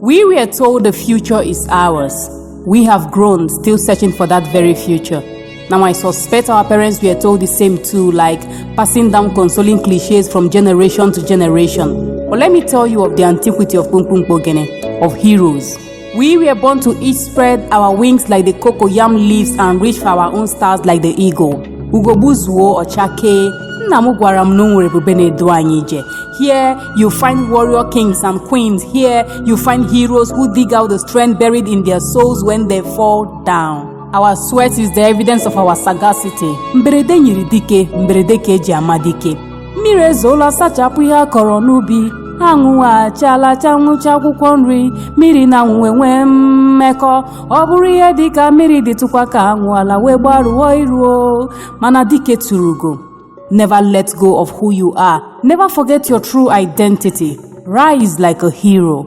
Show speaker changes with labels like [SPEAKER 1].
[SPEAKER 1] We were told the future is ours. We have grown, still searching for that very future. Now I suspect our parents were told the same too, like passing down consoling cliches from generation to generation. But let me tell you of the antiquity of Mkpumkpu Ogene, of heroes. We were born to each spread our wings like the cocoyam leaves and reach for our own stars like the eagle. Ugo gbuzuo, ọ chakee, nna m gwara m na o nwere ebube na-edu anyị ije. Here you find warrior kings and queens. Here you find heroes who dig out the strength buried in their souls when they fall down. Our sweat is the evidence of our sagacity. Mberede nyiri dike, mberede ka eji ama dike. Mmiri ezoola sachapụ ihe a kọrọ n'ubi. Anwụ achala chanwụcha akwụkwọ nri. Mmiri na anwụ enwee mmekọ. Ọ bụrụ ihe dị ka mmiri dịtụkwa ka anwụ ala wee gbarụọ iruo. Mana dike tụrụ ugo. Never let go of who you are. Never forget your true identity. Rise like a hero.